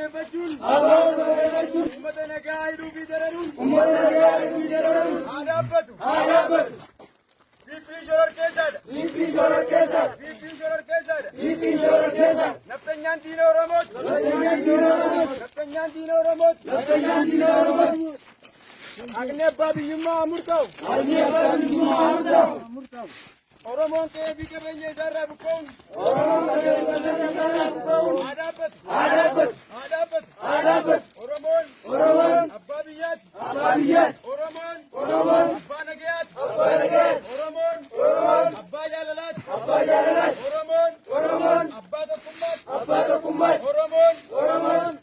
sababeeffachuun. ABO sababeeffachuun. Uummata nagaa hidhuu fi dararuun. Uummata nagaa hidhuu fi dararuun. Haa dhaabbatu. Haa dhaabbatu. PP shororkeessaadha. PP shororkeessaadha. PP shororkeessaadha. PP shororkeessaadha. Nafxanyaan diina Oromooti. Nafxanyaan diina Oromooti. Nafxanyaan diina Oromooti. Nafxanyaan diina Oromooti. Haqni abbaa biyyummaa haa murtaa'u. Haqni abbaa biyyummaa haa murtaa'u. Oromoon qe'ee fi qabeenya isaarraa buqqa'uun. Oromoon qe'ee fi qabeenya isaarraa buqqa'uun. Haa dhaabbatu. Haa dhaabbatu. Haa dhaabbatu. Haa dhaabbatu. Oromoon. Oromoon. Abbaa biyyaati. Abbaa biyyaati. Oromoon. Oromoon. Abbaa nagayaati. Abbaa nagayaati. Oromoon. Oromoon. Abbaa jaalalaati. Abbaa jaalalaati. Oromoon. Oromoon. Abbaa tokkummaati. Abbaa tokkummaati. Oromoon. Oromoon.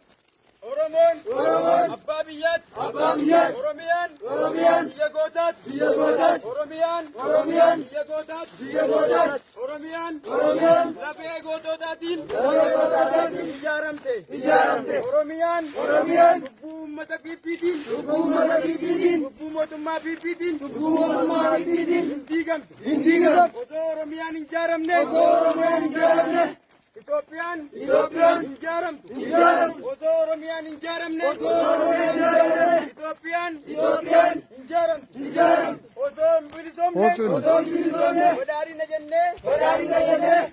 Oromoon. Oromoon. Abbaa biyyaati. Abbaa biyyaati. Oromiyaan. Oromiyaan. Biyya gootaati. Biyya gootaati. Oromiyaan. Oromiyaan. Biyya gootaati. Biyya gootaati. Oromiyaan. Oromiyaan. Lafee goototaatiin. Lafee goototaatiin. Ijaaramte. Ijaaramte. Oromiyaan. Oromiyaan. Lubbuu uummata PPtiin. Lubbuu uummata PPtiin. Lubbuu mootummaa PPtiin. Lubbuu mootummaa PPtiin. Hin diigamtu. Hin diigamtu. Osoo Oromiyaan hin ijaaramne. Osoo Oromiyaan hin ijaaramne. Itoophiyaan. Itoophiyaan. Hin ijaaramtu. Hin ijaaramtu. Osoo Oromiyaan hin ijaaramne. Osoo Oromiyaan hin ijaaramne. Itoophiyaan. Itoophiyaan. Hin ijaaramtu. Hin ijaaramtu. Osoo hin bilisoomne. Osoo hin bilisoomne. Badhaadhina jennee. Badhaadhina jennee.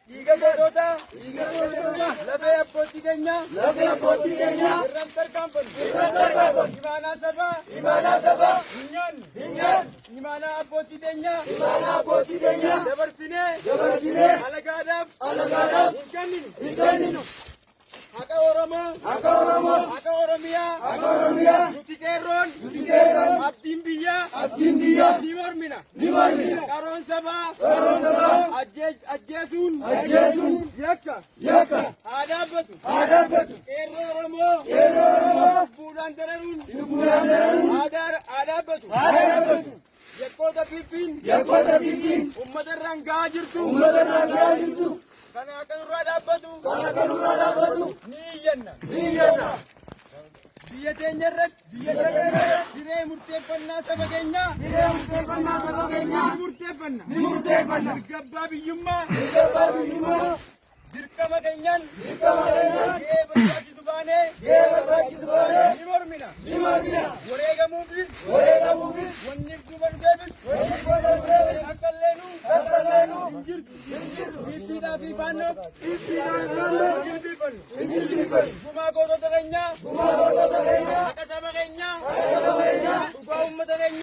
Dhiiga goototaa. Dhiiga goototaa. Lafee abbootii keenyaa. Lafee abbootii keenyaa. Irraan tarkaanfannu. Irraan tarkaanfannu. Imaanaa sabaa. Imaanaa sabaa. Hin nyaannu. Hin nyaannu. Imaanaa abbootii keenyaa. Imaanaa abbootii keenyaa. Dabarsinee. Dabarsinee. Alagaadhaaf. Alagaadhaaf. Hin kenninu. Hin kenninu. Haqa Oromoo. Haqa Oromoo. Haqa Oromiyaa. Haqa Oromiyaa. Nuti qeerroon. Nuti qeerroon. Abdiin biyyaa. Abdiin biyyaa. Ni mormina. Ni mormina. Qaroon sabaa. Qaroon sabaa. Ajjeesuun. Ajjeesuun. Yakka. Yakka. Haa dhaabbatu. Haa dhaabbatu. Qeerroo Oromoo. Qeerroo Oromoo. Lubbuudhaan dararuun. Lubbuudhaan dararuun. Haa dhaabbatu. Haa dhaabbatu. Yakkoota PP'n. Yakkoota PP'n. Uummata irraan gahaa jirtu. Uummata irraan gahaa jirtu. Kana akka nurraa dhaabbatu. Kana akka nurraa dhaabbatu. Ni iyyanna. Ni iyyanna. Biyya teenya irratti. Biyya teenya irratti. Hiree murteeffannaa saba keenyaa. Hiree murteeffannaa saba keenyaa. Ni murteeffanna. Ni murteeffanna. Mirga abbaa biyyummaa. Mirga abbaa biyyummaa. Dirqama keenyaan. Dirqama keenyaan. Gahee barbaachisu baanee. Gahee barbaachisu baanee. Ni mormina. Ni mormina. Wareegamuufis. Wareegamuufis. Wanni duuba nu deebisu. Wanni duuba nu deebisu. Akka illeenuu. Akka illeenuu. Hin jirtu. Hin jirtu. PPdhaa fi Faannoof. PPdhaa fi Faannoof. Hin jilbiifannu. Hin jilbiifannu. Gumaa gootota keenyaa. Gumaa gootota keenyaa. Haqa saba keenyaa. Haqa saba keenyaa. Dhugaa uummata keenyaa.